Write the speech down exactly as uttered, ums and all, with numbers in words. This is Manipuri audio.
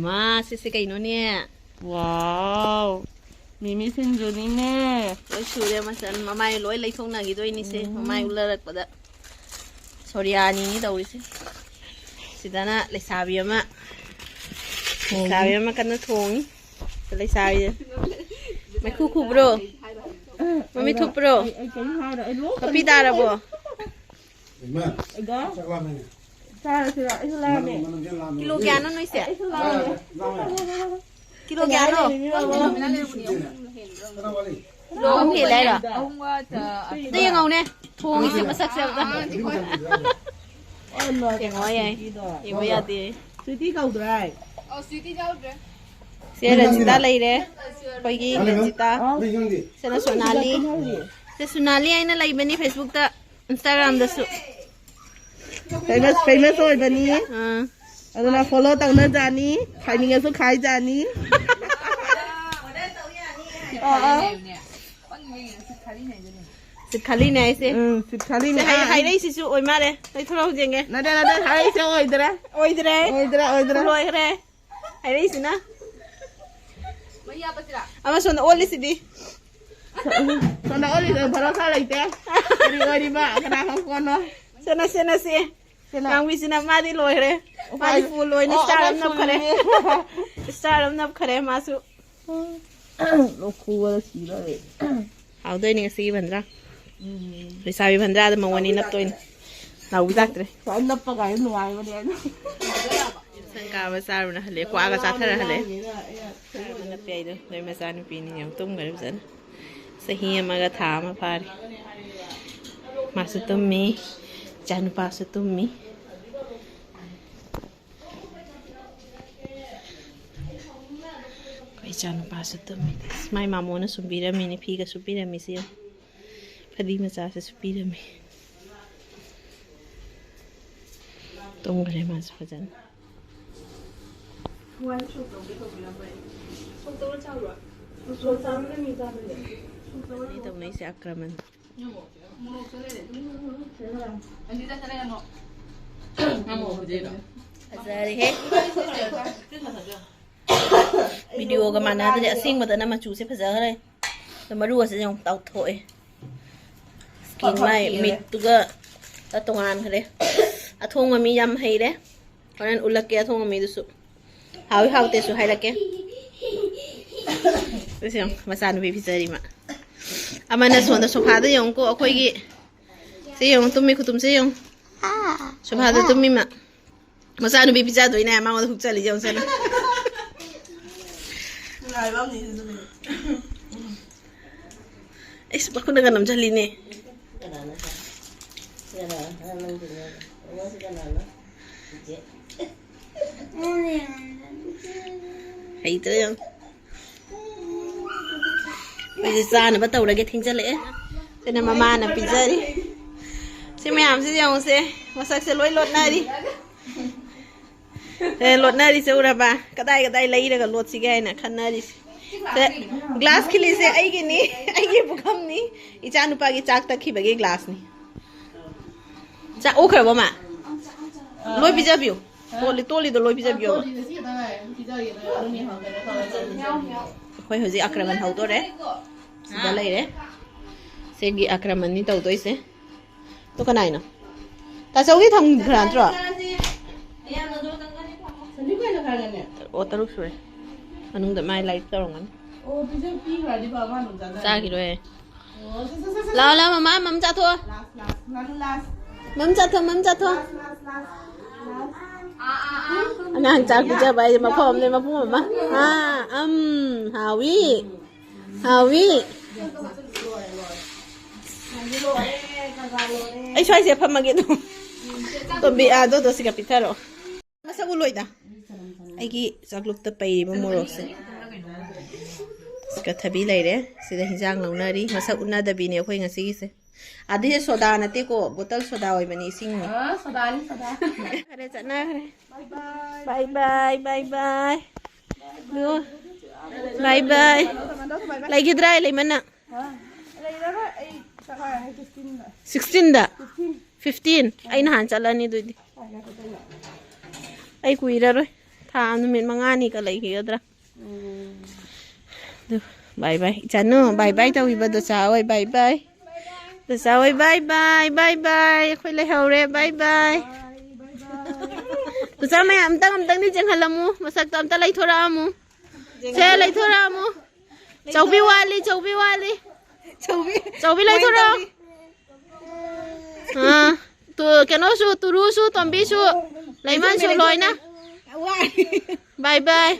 ꯃꯥ, ꯁꯤꯁꯦ ꯀꯩꯅꯣꯅꯦ? ꯋꯥꯎ! ꯃꯤꯃꯤ ꯁꯤꯡꯖꯨꯅꯤꯅꯦ꯫ ꯂꯣꯏ ꯁꯨꯔꯦ ꯃꯆꯜ꯫ ꯃꯃꯥꯏ ꯂꯣꯏ ꯂꯩꯊꯣꯛꯅꯈꯤꯗꯣꯏꯅꯤꯁꯦ꯫ ꯎꯝ꯫ ꯃꯃꯥꯏ ꯎꯂꯔꯛꯄꯗ꯫ ꯁꯣꯔꯤꯌꯥꯅꯤꯅꯤ ꯇꯧꯔꯤꯁꯦ꯫ ꯁꯤꯗꯅ ꯂꯩꯁꯥꯕꯤ ꯑꯃ, ꯊꯣꯡꯉꯤ꯫ ꯂꯩꯁꯥꯕꯤ ꯑꯃ ꯀꯟꯅ ꯊꯣꯡꯉꯤ꯫ ꯂꯩꯁꯥꯕꯤ꯫ ꯃꯩꯈꯨ ꯈꯨꯕ꯭ꯔꯣ? ꯃꯃꯤꯠ ꯊꯨꯞꯄ꯭ꯔꯣ? ꯑꯩ, ꯑꯩ ꯀꯩꯝ ꯍꯥꯏꯔꯣꯏ꯫ ꯑꯩ ꯂꯣꯛ ꯃꯄꯤ ꯇꯥꯔꯕꯣ? ꯏꯃꯥ, ꯑꯩꯒ? ꯆꯥꯛ ꯂꯥꯝꯃꯦꯅꯦ꯫ ꯆꯥꯔꯁꯤꯔꯣ? ꯑꯩꯁꯨ ꯂꯥꯝꯃꯦ꯫ ꯃꯅꯝ, ꯃꯅꯝꯁꯦ ꯂꯥꯝꯃꯦ꯫ ꯀꯤꯂꯣ ꯀꯌꯥꯅꯣ ꯅꯣꯏꯁꯦ? ꯑꯩꯁꯨ ꯂꯥꯝꯃꯦ꯫ ꯂꯥꯝꯃꯦ꯫ ꯀꯤꯂꯣ ꯀꯌꯥꯅꯣ? ꯀꯅꯥ ꯋꯥꯠꯂꯤ? ꯀꯤꯂꯣ ꯑꯍꯨꯝ ꯍꯦꯜꯂꯦ ꯍꯥꯏꯔꯣ? ꯑꯍꯨꯝꯒ ꯆ-, ꯑꯝꯇ ꯌꯦꯡꯉꯧꯅꯦ꯫ ꯊꯣꯡꯉꯤꯁꯦ ꯃꯁꯛꯁꯦ ꯑꯝꯇ꯫ ꯌꯦꯡꯉꯣ ꯌꯥꯏ꯫ ꯌꯦꯡꯉꯣ ꯌꯥꯗꯦ꯫ ꯁ꯭ꯋꯤꯇꯤ ꯀꯧꯗ꯭ꯔꯥ? ꯁꯦ ꯔꯟꯖꯤꯇꯥ ꯂꯩꯔꯦ꯫ ꯑꯩꯈꯣꯏꯒꯤ ꯔꯟꯖꯤꯇꯥ꯫ ꯁꯤꯅ ꯁꯣꯅꯥꯂꯤ꯫ ꯁꯦ ꯁꯣꯅꯥꯂꯤ ꯍꯥꯏꯅ ꯂꯩꯕꯅꯤ Facebook-ꯇ꯫ Instagram-ꯗꯁꯨ꯫ Famous, famous ꯑꯣꯏꯕꯅꯤ꯫ ꯑꯥ꯫ ꯑꯗꯨꯅ follow ꯇꯧꯅꯖꯥꯅꯤ꯫ ꯈꯥꯏꯅꯤꯡꯉꯁꯨ ꯈꯥꯏꯖꯥꯅꯤ꯫ ꯑꯥ, ꯑꯥ꯫ ꯁꯤꯠ ꯈꯥꯂꯤꯅꯦ ꯍꯥꯏꯁꯦ꯫ ꯎꯝ, ꯁꯤꯠ ꯈꯥꯂꯤꯅꯦ꯫ ꯁꯦ, ꯍꯥꯏ-, ꯑꯥ꯫ ꯍꯥꯏꯔꯛꯏꯁꯤꯁꯨ ꯑꯣꯏ ꯃꯥꯜꯂꯦ꯫ ꯂꯩꯊꯣꯔꯛꯑꯣ ꯌꯦꯡꯒꯦ꯫ ꯅꯠꯇꯦ, ꯅꯠꯇꯦ, ꯍꯥꯏꯔꯛꯏꯁꯦ ꯑꯣꯏꯗ꯭ꯔꯦ꯫ ꯑꯣꯏꯗ꯭ꯔꯦ꯫ ꯑꯣꯏꯗ꯭ꯔꯦ, ꯑꯣꯏꯗ꯭ꯔꯦ꯫ ꯂꯣꯏꯈ꯭ꯔꯦ꯫ ꯍꯥꯏꯔꯛꯏꯁꯤꯅ꯫ ꯑꯃ ꯁꯣꯝꯗ ꯑꯣꯜꯂꯤꯁꯤꯗꯤ꯫ ꯁꯣꯝꯗ ꯑꯣꯜꯂꯤꯁꯤꯗ ꯚꯔꯣꯁꯥ ꯂꯩꯇꯦ꯫ ꯀꯔꯤ ꯑꯣꯏꯔꯤꯕ? ꯀꯅꯥ ꯈꯪ ꯄꯣꯠꯅꯣ? ꯁꯦ, ꯅꯁꯦ, ꯅꯁꯦ꯫ ꯁꯤꯅ ꯉꯥꯡꯕꯤꯁꯤꯅ ꯃꯥꯗꯤ ꯂꯣꯏꯈ꯭ꯔꯦ꯫ ꯃꯥꯗꯤ ꯎꯄꯥꯏ-, full ꯂꯣꯏꯅ ꯑꯣ, star ꯑꯃ ꯑꯃ ꯅꯞꯈꯔꯦ꯫ ꯁꯨꯔꯦ꯫ Star ꯑꯃ ꯅꯞꯈꯔꯦ ꯃꯥꯁꯨ꯫ ꯂꯣꯛ ꯈꯨꯕꯗ ꯁꯤꯗꯧꯔꯦ꯫ ꯍꯥꯎꯗꯣꯏꯅꯤ ꯉꯁꯤꯒꯤ ꯕꯟꯗ꯭ꯔꯥ꯫ ꯎꯝ꯫ ꯂꯩꯁꯥꯕꯤ ꯕꯟꯗ꯭ꯔꯥꯗ ꯃꯉꯣꯟꯅꯤ ꯅꯞꯇꯣꯏꯅꯤ꯫ ꯅꯥꯎꯕꯤ ꯂꯥꯛꯇ꯭ꯔꯦ꯫ ꯁꯨꯃꯥꯏꯅ ꯅꯞꯄ ꯀꯥꯏꯅ ꯅꯨꯡꯉꯥꯏꯕꯅꯦ ꯑꯗꯣ꯫ ꯁꯪ ꯀꯥꯕ ꯆꯥꯔꯨꯅ ꯍꯜꯂꯦ, ꯀ꯭ꯋꯥꯒ ꯆꯥꯊꯔ ꯍꯜꯂꯦ꯫ ꯅꯞꯄꯦ ꯑꯩꯗꯣ, ꯅꯣꯏ ꯃꯆꯥꯅꯨꯄꯤꯅꯤ ꯌꯦꯡꯉꯨ, ꯇꯨꯝꯈ꯭ꯔꯦ ꯐꯖꯅ꯫ ꯆꯍꯤ ꯑꯃꯒ ꯊꯥ ꯑꯃ ꯐꯥꯔꯦ꯫ ꯃꯥꯁꯨ ꯇꯨꯝꯃꯤ, ꯏꯆꯥꯅꯨꯄꯥꯁꯨ ꯇꯨꯝꯃꯤ꯫ ꯑꯩꯈꯣꯏ ꯏꯆꯥꯅꯨꯄꯥꯁꯨ ꯇꯨꯝꯃꯤ꯫ ꯃꯥꯏ ꯃꯥꯃꯣꯅ ꯁꯨꯝꯕꯤꯔꯝꯃꯤꯅꯦ, ꯐꯤꯒ ꯁꯨꯕꯤꯔꯝꯃꯤꯁꯤ ꯌꯦꯡꯉꯨ꯫ ꯐꯗꯤ ꯃꯆꯥꯁꯦ ꯁꯨꯕꯤꯔꯝꯃꯤ꯫ ꯇꯨꯝꯈ꯭ꯔꯦ ꯃꯥꯁꯨ ꯐꯖꯅ꯫ ꯁꯣꯛꯇꯧꯔ ꯆꯥꯎꯔꯣ? ꯁꯣꯛ ꯆꯥꯕꯅ ꯃꯤ ꯆꯥꯕꯅꯦ꯫ ꯁꯣꯛꯇꯧꯔ ꯇꯧꯅꯩꯁꯦ ꯑꯀ꯭ꯔꯃꯟ꯫ ꯃꯣꯔꯣꯛꯁꯨ ꯂꯩꯔꯦ꯫ ꯑꯗꯨꯗꯤ ꯆꯠꯈ꯭ꯔꯦ ꯀꯩꯅꯣ꯫ ꯉꯥ ꯃꯣꯔꯣꯛ ꯄꯤꯖꯩꯔꯣ? ꯐꯖꯔꯦꯍꯦ꯫ ꯚꯤꯗꯤꯑꯣꯒ ꯃꯥꯟꯅꯗ꯭ꯔꯦ, ꯑꯁꯦꯡꯕꯗꯅ ꯃꯆꯨꯁꯦ ꯐꯖꯈ꯭ꯔꯦ꯫ ꯑꯗꯣ ꯃꯔꯨ ꯑꯁꯤꯗ ꯑꯃꯨꯛ ꯇꯥꯎꯊꯣꯛꯑꯦ꯫ ꯁ꯭ꯀꯤꯟ, ꯃꯥꯏ ꯃꯤꯠꯇꯨꯒ ꯇꯣꯉꯥꯟꯈ꯭ꯔꯦ꯫ ꯑꯊꯣꯡꯕ ꯃꯤ ꯌꯥꯝ ꯍꯩꯔꯦ꯫ ꯍꯣꯔꯦꯟ ꯎꯠꯂꯛꯀꯦ ꯑꯊꯣꯡꯕ ꯃꯤꯗꯨꯁꯨ꯫ ꯍꯥꯎꯏ ꯍꯥꯎꯇꯦꯁꯨ ꯍꯥꯏꯔꯛꯀꯦ꯫ ꯁꯤ ꯌꯦꯡꯉꯨ, ꯃꯆꯥꯅꯨꯄꯤ ꯄꯤꯖꯔꯤ ꯃꯥ꯫ ꯑꯃꯅ ꯁꯣꯝꯗ ꯁꯣꯐꯥꯗ ꯌꯦꯡꯉꯨꯀꯣ, ꯑꯩꯈꯣꯏꯒꯤ꯫ ꯁꯤ ꯌꯦꯡꯉꯨ, ꯇꯨꯝꯃꯤ ꯈꯨꯇꯨꯝꯁꯦ ꯌꯦꯡꯉꯨ꯫ ꯁꯣꯐꯥꯗ ꯇꯨꯝꯃꯤ ꯃꯥ꯫ ꯃꯆꯥꯅꯨꯄꯤ ꯄꯤꯖꯗꯣꯏꯅꯦ, ꯃꯉꯣꯟꯗ ꯍꯨꯛꯆꯜꯂꯤꯁꯦ ꯌꯦꯡꯉꯨ ꯁꯦ ꯅꯪ꯫ ꯅꯨꯡꯉꯥꯏꯕ ꯑꯃꯅꯤ ꯁꯤꯁꯨ꯫ ꯑꯩꯁ, ꯃꯈꯨꯠꯅꯒ ꯅꯝꯁꯤꯜꯂꯤꯅꯦ꯫ ꯀꯅꯥꯅꯣ? ꯀꯅꯥꯅꯣ? ꯅꯪꯒꯤꯅꯦ꯫ ꯑꯉꯥꯡꯁꯤ ꯀꯅꯥꯅꯣ? ꯆꯤꯆꯦ꯫ ꯍꯩꯇ꯭ꯔꯦ ꯌꯦꯡꯉꯨ꯫ ꯑꯩꯁꯦ ꯆꯥꯅꯕ ꯇꯧꯔꯒꯦ, ꯊꯦꯡꯖꯜꯂꯛꯑꯦ꯫ ꯁꯤꯅ ꯃꯃꯥꯅ ꯄꯤꯖꯔꯤ꯫ ꯁꯤ ꯃꯌꯥꯝꯁꯤ ꯌꯦꯡꯉꯨꯁꯦ, ꯃꯁꯛꯁꯦ ꯂꯣꯏ ꯂꯣꯠꯅꯔꯤ꯫ ꯑꯦ, ꯂꯣꯠꯅꯔꯤꯁꯦ ꯎꯔꯕ? ꯀꯗꯥꯏ ꯀꯗꯥꯏ ꯂꯩꯔꯒ ꯂꯣꯠꯁꯤꯒꯦ ꯍꯥꯏꯅ ꯈꯟꯅꯔꯤꯁꯦ꯫ ꯁꯦ, ꯒ꯭ꯂꯥꯁ ꯈꯤꯜꯂꯤꯁꯦ ꯑꯩꯒꯤꯅꯤ, ꯑꯩꯒꯤ ꯄꯨꯈꯝꯅꯤ꯫ ꯏꯆꯥ ꯅꯨꯄꯥꯒꯤ ꯆꯥꯛ ꯇꯛꯈꯤꯕꯒꯤ ꯒ꯭ꯂꯥꯁꯅꯤ꯫ ꯆꯥꯛ ꯑꯣꯛꯈ꯭ꯔꯕꯣ ꯃꯥ? ꯂꯣꯏ ꯄꯤꯖꯕꯤꯌꯨ꯫ ꯇꯣꯠꯂꯤ, ꯇꯣꯠꯂꯤꯗꯣ ꯂꯣꯏ ꯄꯤꯖꯕꯤꯌꯣꯕ꯫ ꯑꯩꯈꯣꯏ ꯍꯧꯖꯤꯛ ꯑꯀ꯭ꯔꯃꯟ ꯍꯧꯗꯣꯔꯦ꯫ ꯁꯤꯗ ꯂꯩꯔꯦ꯫ ꯁꯤꯒꯤ ꯑꯀ꯭ꯔꯃꯟꯅꯤ ꯇꯧꯗꯣꯏꯁꯦ꯫ ꯇꯨ ꯀꯅꯥꯏꯅꯣ? ꯇꯥꯆꯧꯒꯤ ꯊꯝꯈ꯭ꯔ ꯅꯠꯇ꯭ꯔꯣ? ꯑꯣ, ꯇꯔꯨꯛ ꯁꯨꯔꯦ꯫ ꯃꯅꯨꯡꯗ ꯃꯥꯏ ꯂꯥꯏꯔꯤꯛ ꯇꯧꯔꯝꯒꯅꯤ꯫ ꯆꯥꯈꯤꯔꯣꯏ꯫ ꯂꯥꯛꯑꯣ, ꯂꯥꯛꯑꯣ, ꯃꯃꯥ, ꯃꯝ ꯆꯥꯊꯣꯛꯑꯣ꯫ ꯃꯝ ꯆꯥꯊꯣꯛ, ꯃꯝ ꯆꯥꯊꯣꯛ꯫ ꯑꯉꯥꯡ ꯆꯥꯛ ꯄꯤꯖꯕ ꯍꯥꯏꯁꯦ ꯃꯐꯝ ꯑꯃꯅꯦ, ꯃꯄꯨ ꯑꯃ꯫ ꯑꯥ, ꯑꯝ, ꯍꯥꯎꯏ꯫ ꯍꯥꯎꯏ꯫ ꯑꯩ ꯁ꯭ꯋꯥꯏꯁꯦ ꯐꯝꯃꯒꯦ ꯑꯗꯨꯝ꯫ ꯇꯣꯝꯕꯤ, ꯑꯥ, ꯗꯣꯗꯣ ꯁꯤꯒ ꯄꯤꯊꯔꯛꯑꯣ꯫ ꯃꯁꯛ ꯎꯠꯂꯣꯏꯗ꯫ ꯑꯩꯒꯤ ꯆꯥꯛꯂꯨꯛꯇ ꯄꯩꯔꯤꯕ ꯃꯣꯔꯣꯛꯁꯦ꯫ ꯀꯊꯕꯤ ꯂꯩꯔꯦ꯫ ꯁꯤꯗ ꯍꯤꯟꯖꯥꯡ ꯂꯧꯅꯔꯤ꯫ ꯃꯁꯛ ꯎꯠꯅꯗꯕꯤꯅꯦ ꯑꯩꯈꯣꯏ ꯉꯁꯤꯒꯤꯁꯦ꯫ ꯑꯗꯨꯁꯦ ꯁꯣꯗꯥ ꯅꯠꯇꯦꯀꯣ, ꯕꯣꯇꯜ ꯁꯣꯗꯥ ꯑꯣꯏꯕꯅꯤ, ꯏꯁꯤꯡꯅꯤ꯫ ꯑ, ꯁꯣꯗꯥꯅꯤ, ꯁꯣꯗꯥ꯫ ꯆꯠꯅꯈ꯭ꯔꯦ, ꯆꯠꯅꯈ꯭ꯔꯦ꯫ ꯕꯥꯏ ꯕꯥꯏ, ꯕꯥꯏ ꯕꯥꯏ꯫ ꯕꯥꯏ ꯕꯥꯏ꯫ ꯂꯩꯈꯤꯗ꯭ꯔꯥ ꯂꯩꯃꯟꯅ? ꯂꯩꯔꯔꯣꯏ, ꯑꯩ ꯆꯠꯂꯔꯣꯏ, ꯐꯤꯐꯇꯤꯟꯗ꯫ ꯁꯤꯛꯁꯇꯤꯟꯗ? ꯐꯤꯐꯇꯤꯟ꯫ ꯐꯤꯐꯇꯤꯟ? ꯑꯩ ꯅꯍꯥꯟ ꯆꯠꯂꯅꯤ ꯑꯗꯨꯗꯤ꯫ ꯀꯥꯏꯗ ꯆꯠꯇꯣꯏꯅꯣ? ꯑꯩ ꯀꯨꯏꯔꯔꯣꯏ, ꯊꯥ ꯅꯨꯃꯤꯠ ꯃꯉꯥꯅꯤꯒ ꯂꯩꯈꯤꯒꯗ꯭ꯔꯥ꯫ ꯑꯗꯨ ꯕꯥꯏ ꯕꯥꯏ ꯏꯆꯥꯅꯨ, ꯕꯥꯏ ꯕꯥꯏ ꯇꯧꯕꯤꯕꯗꯣ ꯆꯥꯎꯋꯦ꯫ ꯕꯥꯏ ꯕꯥꯏ꯫ ꯆꯥꯎꯋꯦ꯫ ꯕꯥꯏ ꯕꯥꯏ꯫ ꯕꯥꯏ ꯕꯥꯏ꯫ ꯑꯩꯈꯣꯏ ꯂꯩꯍꯧꯔꯦ꯫ ꯕꯥꯏ ꯕꯥꯏ꯫ ꯆꯥ ꯃꯌꯥꯝ ꯑꯝꯇꯪ ꯑꯝꯇꯪꯗꯤ ꯆꯦꯟꯍꯜꯂꯝꯃꯨ, ꯃꯁꯛꯇꯣ ꯑꯝꯇ ꯂꯩꯊꯣꯔꯛꯑꯝꯃꯨ꯫ ꯁꯦ ꯂꯩꯊꯣꯔꯛꯑꯝꯃꯨ꯫ ꯆꯧꯕꯤ ꯋꯥꯠꯂꯤ꯫ ꯆꯧꯕꯤ ꯋꯥꯠꯂꯤ꯫ ꯆꯧꯕꯤ꯫ ꯆꯧꯕꯤ ꯂꯩꯊꯣꯔꯛꯑꯣ꯫ ꯑꯥ, ꯇꯨ-, ꯀꯩꯅꯣꯁꯨ, ꯇꯨꯔꯨꯁꯨ, ꯇꯣꯝꯕꯤꯁꯨ, ꯂꯩꯃꯟꯁꯨ ꯂꯣꯏꯅ꯫ ꯕꯥꯏ ꯕꯥꯏ꯫